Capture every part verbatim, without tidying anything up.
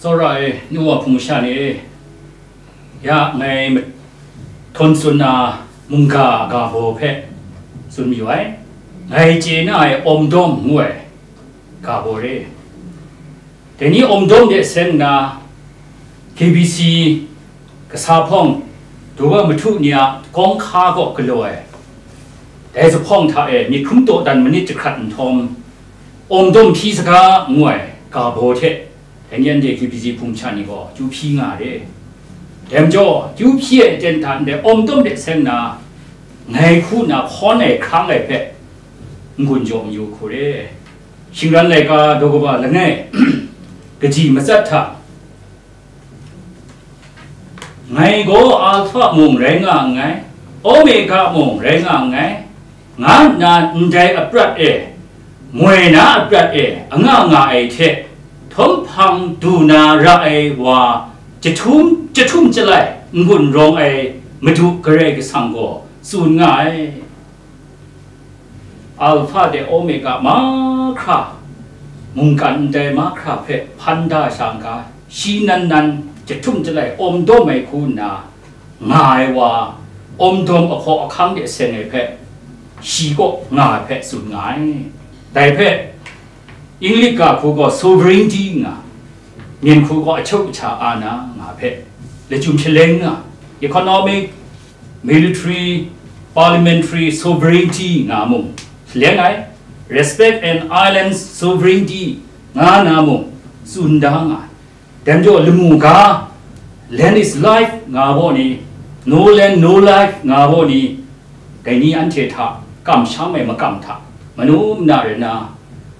Tsawra e, nu wa hpung masha ni e, ya ngai ma-, htawn tsun na mungga ga baw hpe tsun mayu ai. Ngai chye na ai Awmdawm ngu ai ga baw re. Dai ni Awmdawm de seng nna, K B C kasa hpawng, dawa mahtu ni a kawng hka kaw galaw ai, dai zuphpawng hta e myit hkrum dawdan manit jahkrat nhtawm, Awmdawm hpyi saga ngu ai ga baw hte, dai ni anhte K B C hpung masha ni gaw chyu hpyi nga re. Dai majaw, chyu hpyi ai aten hta ndai Awmdawm de seng nna, ngai hku nna hkawn ai hkrang ai hpe n-gun jaw mayu hku re. Shingran laika daw kaba langai, kaji matsat hta, "Ngai gaw Alhpa mung rai nga nngai, Omega mung rai nga nngai," nga nna ndai aprat e, moi na aprat e anga nga ai hte, htum hpang du na ra ai wa, jahtum, jahtum jalai n-gun rawng ai Madu Karai Kasang gaw tsun nga ai. Alhpa de Omega mahkra, mungkan ndai mahkra hpe hpan da sha n ga, shi nan nan jahtum jalai Awmdawm ai hku nna nga ai wa, Awmdawm ahkaw ahkang de seng ai hpe, shi kaw nga ai hpe tsun nga ai. Dai hpe, English ga hku gaw sovereignty nga, myen hku gaw achau cha a na nga hpe, lachyum shaleng nga, economic, military, parliamentary sovereignty nga mung shaleng ai, respect and islands sovereignty nga na mung tsun da nga ai. Dai majaw lamu ga, "Land is life" nga baw ni, "No land, no life" nga baw ni, dai ni anhte hta kamsham ai makam hta manu nna rai nna,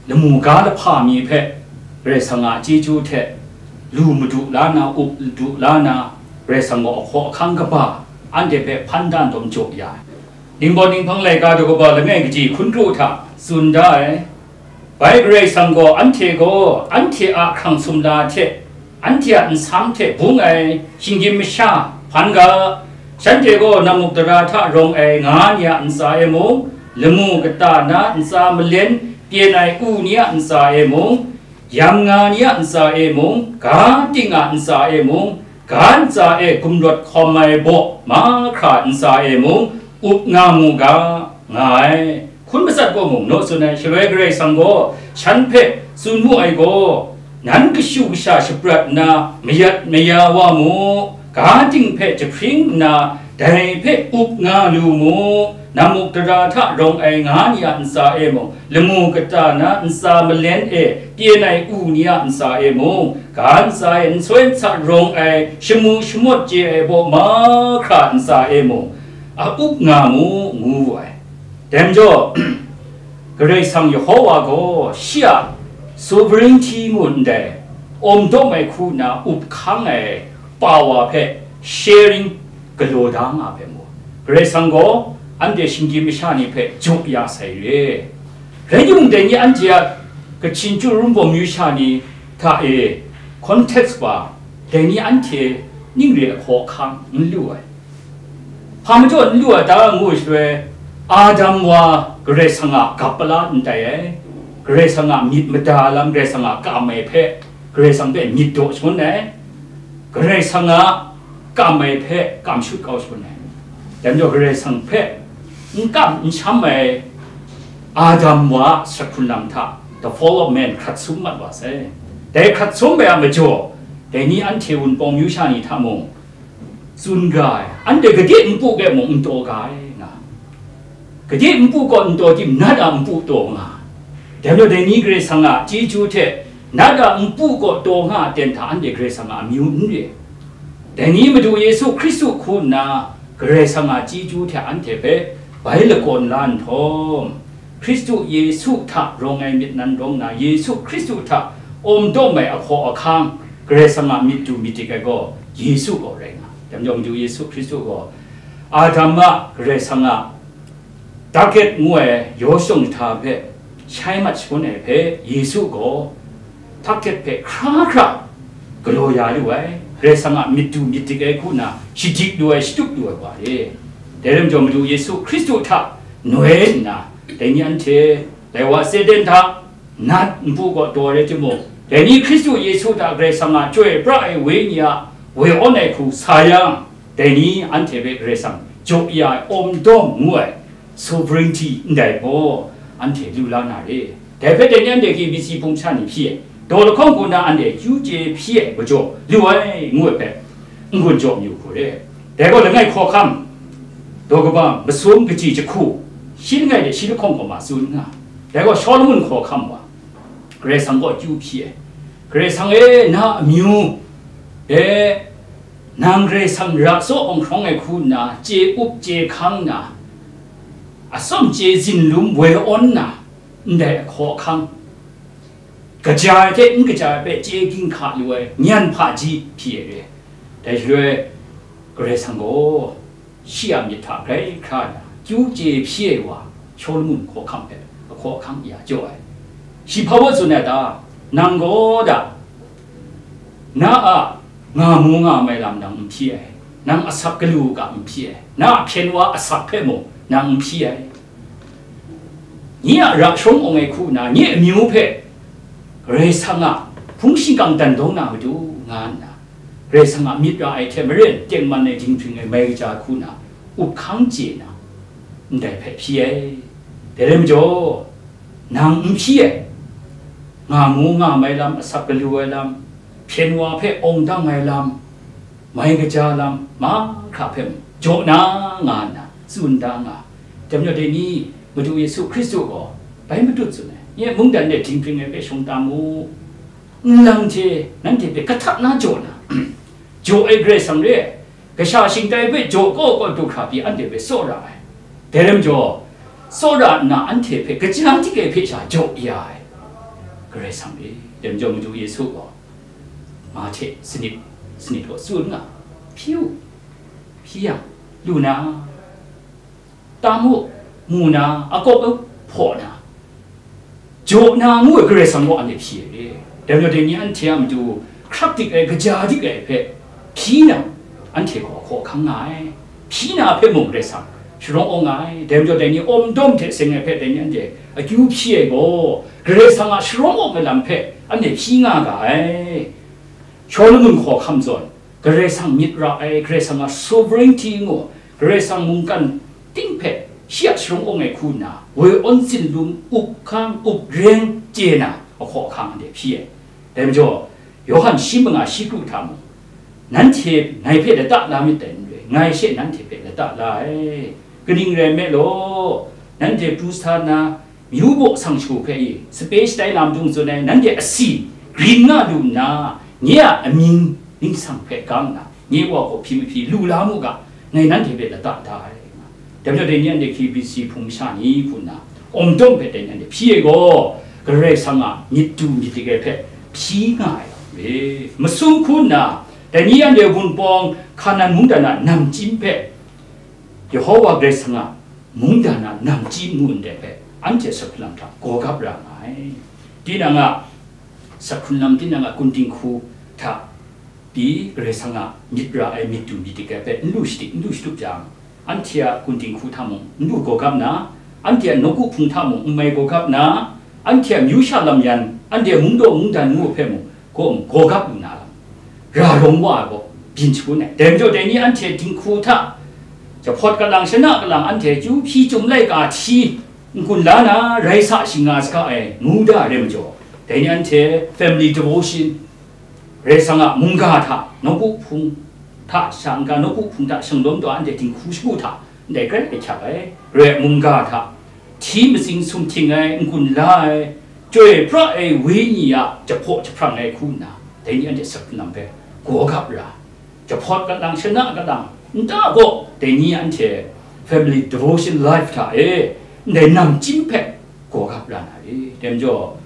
lamu ga lahpa mi hpe Karai Kasang a chyeju hte lu madu la na, up madu la na, Karai Kasang gaw ahkaw ahkang kaba anhte hpe hpan dan tawn jaw ya ai. Ningbaw Ninghpang laika daw kaba langai kaji hkun kru hta tsun da ai. Bai Karai Kasang gaw anhte gaw anhte a hkrang sumla hte, anhte a nsam hte bung ai shinggyim masha hpan ga, shanhte gaw nammukdara hta rawng ai nga ni a ntsa e mung, lamu kata na ntsa malen pyen ai u ni a ntsa e mung, yam nga ni a ntsa e mung, ga ting a ntsa e mung, ga ntsa e gumrawt hkawm ai baw mahkra ntsa e mung, up nga mu ga, nga ai. Hkun matsat gaw mung naw tsun ai. Shaloi Karai Kasang gaw shan hpe tsun mu ai gaw, "Nan kashu kasha shaprat nna mayat maya wa mu, ga ting hpe jahpring nna, dai hpe up nga lu mu, nammukdara hta rawng ai nga ni a ntsa e mung, lamu kata na ntsa malen e pyen ai u ni a ntsa e mung, ga ntsa e nsoi nsa rawng ai shamu shamawt chye ai baw mahkra ntsa e mung, a up nga mu," ngu wu ai. Dai majaw, Karai Kasang Yehova gaw shi a sovereignty ngu ndai, awmdawm ai hku nna up hkang ai power hpe sharing galaw da nga ai hpe mu. Karai Kasang gaw anhte shinggyim masha ni hpe jaw ya sai re. Rai timung, dai ni anhte a Kachin Chyu Rum Bawng Myu sha ni hta e context wa, dai ni anhte ning re ahkaw ahkang n lu ai. Hpa majaw n lu ai ta ngu shaloi, Adam wa Karai Kasang a gap pala n tai ai. Karai Kasang a myit mada lam, Karai Kasang a kam ai hpe, Karai Kasang hpe myit daw shangun ai. Karai Kasang a kam ai hpe kam shut kau shangun ai. Dai majaw Karai Kasang hpe n kam n sham ai Adam wa a sahkun lam hta, the fall of man, hkrat sum mat wa sai. Dai hkrat sum ai a majaw, dai ni anhte Wunpawng myu sha ni hta mung, tsun ga ai, anhte gade npu hpe mung n taw ga ai nga, gade npu kaw n taw tim, nat a npu taw nga ai. Dai majaw dai ni Karai Kasang a chyeju hte nat a npu kaw taw nga a ten hta anhte Karai Kasang a amyu n re. Dai ni Madu Yesu Hkristu hku nna Karai Kasang a chyeju hte anhte hpe bai lakawn la nhtawm, Hkristu Yesu hta rawng ai myit nan rawng nna, Yesu Hkristu hta awmdawm ai ahkaw ahkang, Karai Kasang a myit du myit dik ai gaw Yesu gaw rai nga. Dai majaw Madu Yesu Hkristu gaw Adam a Karai Kasang a target ngu ai yaw shawng jahta hpe shai mat shangun ai hpe, Yesu gaw target hpe hkra hkra galaw ya lu ai, Karai Kasang a myit du myit dik ai hku nna shadik lu ai, shatup lu ai wa e. Dai rai majaw, Madu Yesu Hkristu hta noi nna, dai ni anhte, dai wa Satan hta nat npu kaw taw rai timung, Dai ni Hkristu Yesu hta Karai Kasang a Chyoi pra ai Wenyi a woi awn ai hku sa yang, dai ni anhte hpe Karai Kasang jaw ya ai, awm dawm ngu ai sovereignty ndai gaw, anhte lu la na re. Dai hpe dai ni anhte hki B C hpung sha ni hpyi ai, daw lahkawng hku na anhte akyu chye hpyi ai majaw lu ai, ngu ai hpe, n-gun jaw mayu hku re. Dai gaw langai hkawhkam, daw kaba masum kaji jahku, shi langai de shi lahkawng gaw ma tsun nga. Dai gaw Shawlumon hkawhkam wa, Karai Kasang gaw akyu hpyi ai. Karai Kasang e, na amyu e, nang Karai Kasang ra tsaw awng hkrawng ai hku nna, chye up chye hkang nna, atsawm chye zinlum woi awn nna, ndai ahkaw ahkang, kaja ai hte n kaja ai hpe chye ginhka lu ai nyan hpaji hpyi ai re. Dai shaloi, Karai Kasang gaw shi a myit hta grai hkra na, kyu chye hpyi ai wa Shawlumon hkawhkam hpe ahkaw ahkang ya jaw ai. Shi hpa wa tsun ai ta? Nang gaw da, na a nga mu nga mai lam nang n hpyi ai, nang asak galu ga n hpyi ai, na a hpyen wa asak hpe mung nang n hpyi ai. Nye a ra sharawng awng ai hku nna, nye amyu hpe Karai Kasang a hpung shingkang dan dawng na matu, nga nna, Karai Kasang a myit ra ai hte maren tengman ai dinghpring ai mai kaja hku na, up hkang chye na, ndai hpe hpyi ai. Dai rai majaw, nang n hpyi ai, nga mu nga mai lam, asak galu ai lam, hpyen wa hpe awng dang ai lam, mai kaja lam mahkra hpe mung jaw na, nga nna tsun da nga. Dai majaw dai ni Madu Yesu Hkristu gaw bai matut tsun ai, nye mungdan de dinghpring ai hpe shawng tam u, nlang hte nanhte hpe kahtap na jaw na, jaw ai Karai Kasang re ai, kasha shingtai hpe jaw kaw kaw du hkra pyi anhte hpe tsawra ai. Dai rai majaw, tsawra nna anhte hpe kaja dik ai hpe sha jaw ya ai Karai Kasang re. Dai majaw Madu Yesu gaw, Mahte sanit, sanit gaw tsun nga, hpyi u, hpyi yang, lu na, tam u, mu na, akawp hpaw na, jaw na ngu ai Karai Kasang gaw anhte hpyi ai re. Dai majaw dai ni anhte a matu hkrak dik ai, kaja dik ai hpe hpyi na, anhte gaw hkaw hkang nga ai. Hpyi na hpe mung Karai Kasang sharawng awng nga ai. Dai majaw dai ni awm dawm hte seng ai hpe dai ni anhte akyu hpyi ai gaw, Karai Kasang a sharawng awng ai lam hpe anhte hpyi nga ga ai. Shawlumon hkawhkam zawn, Karai Kasang myit ra ai, Karai Kasang a sovereignty ngu, Karai Kasang mungkan ting hpe shi a sharawng awng ai hku nna, woi awn zinlum, up hkang, up reng chye na, ahkaw ahkang anhte hpyi ai. Dai majaw, Yawhan shi manga shi kru hta mung, nanhte ngai hpe lata la myit dai n re, ngai she nanhte hpe lata la ai. Kaning rai nme law, nanhte pru sa nna, myu baw sang shagu hpe i sape shatai lam dung tsun ai, nanhte asi grin nga lu nna, nye a amying ningsang hpe gang nna, nye Wa gaw hpyi mahpyi lu la mu ga, ngai nanhte hpe lata da ai. Dai majaw dai ni anhte hki B C hpung masha ni hku nna, awm dawm hpe dai ni anhte hpyi ai gaw, Karai Kasang a myit du myit dik ai hpe hpyi nga ai lam re. Masum hku nna, dai ni anhte Wunpawng Hkanan mungdan a namchyim hpe, Yehova Karai Kasang a mungdan a namchyim ngu ndai hpe, anhte sakhut lam hta gaw gap ra nga ai. Tinang a sakhut lam, tinang a kun dinghku hta pyi Karai Kasang a myit ra ai, myit du myit dik ai hpe n lu shadik, n lu shatup jang, anhte a kun dinghku hta mung n lu gaw gap na, anhte a nawku hpung hta mung n mai gaw gap na, anhte a myu sha lam yan, anhte a mungdaw mungdan ngu hpe mung gaw, gaw gap lu na lam, ra rawng wa ai gaw byin shangun ai. Dai majaw dai ni anhte dinghku hta jahpawt kalang, shana kalang, anhte akyu hpyi chyum laika hti n-gun la na rai sa shing nga saga ai ngu da rai majaw, dai ni anhte family devotion, Karai Kasang a mungga hta nawku hpung hta sha n-ga, nawku hpung hta shanglawm taw anhte dinghku shagu hta ndai grai ahkyak ai. Rai mungga hta hti matsing sumhting ai, n-gun la ai, Chyoi pra ai Wenyi a jahpaw jahprang ai hku nna, dai ni anhte sakhut lam hpe gaw gap ra, jahpawt kalang, shana kalang, nta gaw dai ni anhte family devotion life hta e ndai namchyim hpe gaw gap ra na re. Dai majaw,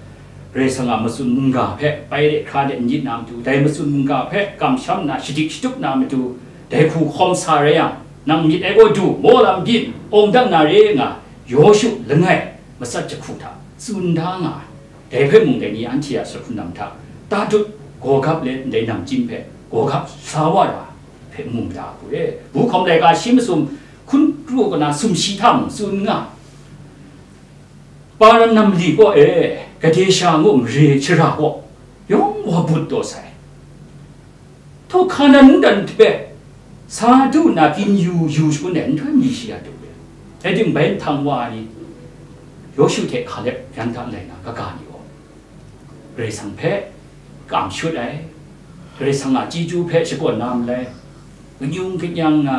Karai Kasang a matsun mungga hpe pai re hkra de n yit na matu, dai matsun mungga hpe kamsham nna shadik shatup na matu, dai hku hkawm sa rai yang, nang myit ai gaw du, maw lam byin, awng dang na re nga, Yawshu langai matsat jahku hta tsun da nga ai. Dai hpe mung dai ni anhte a sakhut lam hta ta dut gaw gap let ndai namchyim hpe gaw gap sa wa ra hpe mu mada hku e. Bu hkawm laika shi masum hkun kru kana sumshi hta mung tsun nga, Paran nam li kaw e, Kadesha ngu mare shara kaw, yawng wa but taw sai. Htaw Hkanan mungdan hpe sa du nna, byin yu yu shangun ai nhtoi mali shi a du re. Rai timung, bai nhtang wa ai ni, Yawshu hte Hkalep yan hta lai na kaga ni gaw, Karai Kasang hpe kam shut ai, Karai Kasang a chyeju hpe shakawn na malai, kanyung kanyang na,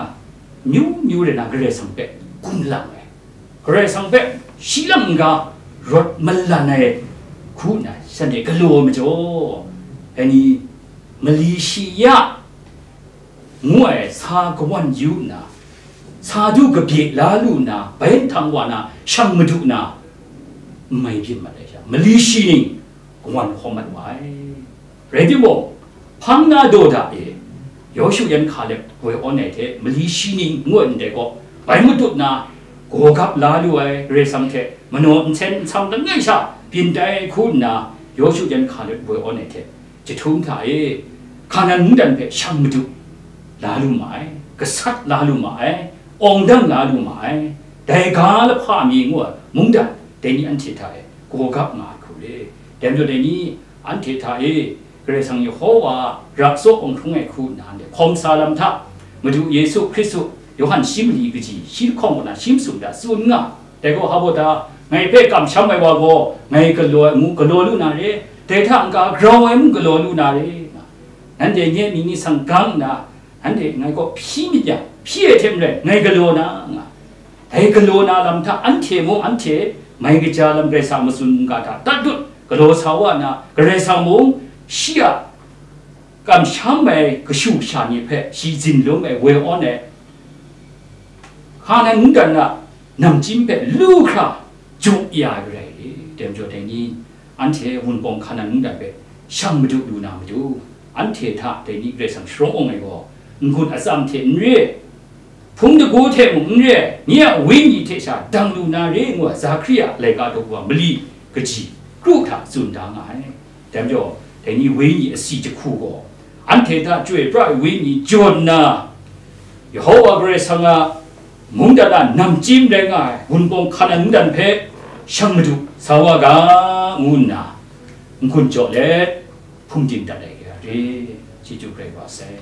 myu myu rai na Karai Kasang hpe gumlang ai, Karai Kasang hpe shi lam n-ga rawt malan ai hku nna shanhte galaw majaw, dai ni mali shi ya ngu ai sa kawan yu nna, sa du kabye la lu nna, bai nhtang wa na shang madu na, n mai byin mat ai sha, mali shi ning kawan hkawm mat wa ai. Rai timung, hpang na daw da e, Yawshu yan Hkalep woi awn ai hte mali shi ning ngu ai ndai gaw, bai matut na, gaw gap la lu ai Karai Kasang hte manaw nsen nsam langai sha byin tai hku nna, Yawshu yan Hkalep woi awn ai hte, jahtum hta e, Hkanan mungdan hpe shang madu la lu ma ai, gasat la lu ma ai, awng dang la lu ma ai, dai ga lahpa mi ngu ai mungdan, dai ni anhte hta e gaw gap nga ai hku re. Dai majaw dai ni anhte hta e, Karai Kasang Yehowa ra tsaw awng hkrung ai hku nna, anhte hkawm sa lam hta, Madu Yesu Hkristu, Yawhan shi mali kaji, shi lahkawng kaw na shi masum hta tsun nga, dai gaw, hpa baw ta, ngai hpe kamsham ai wa gaw, ngai galaw ai amu galaw lu na re, dai hta n-ga grau ai mung galaw lu na re, nga, nanhte nye mying ni sang gang nna, anhte ngai kaw hpyi myit yang, hpyi ai hte maren ngai galaw na, nga, dai galaw na lam hta anhte mung anhte mai kaja lam Karai Kasang a matsun mungga hta tat dut galaw sa wa na, Karai Kasang mung shi a kamsham ai kashu kasha ni hpe shi zinlung ai, woi awn ai, Hkanan mungdan a namchyim hpe lu hkra jaw ya ai rai, dai majaw dai ni anhte Wunpawng Hkanan mungdan hpe shang madu lu na matu, anhte hta dai ni Karai Kasang sharawng awng ai gaw, n-gun atsam hte n re, hpung dagu hte mung n re, nye a wenyi hte sha dang lu na re ngu ai Zakaria laika daw wa mali kaji kru hta tsun da nga ai. Dai majaw, dai ni wenyi asi jahku gaw, anhte hta chyoi pra ai wenyi jaw nna, Yehova Karai Kasang a mungdan a namchyim rai nga ai Wunpawng Hkanan mungdan hpe shang madu sa wa ga, ngu nna n-gun jaw let hpungdim dat ai re, chyeju grai wa sai.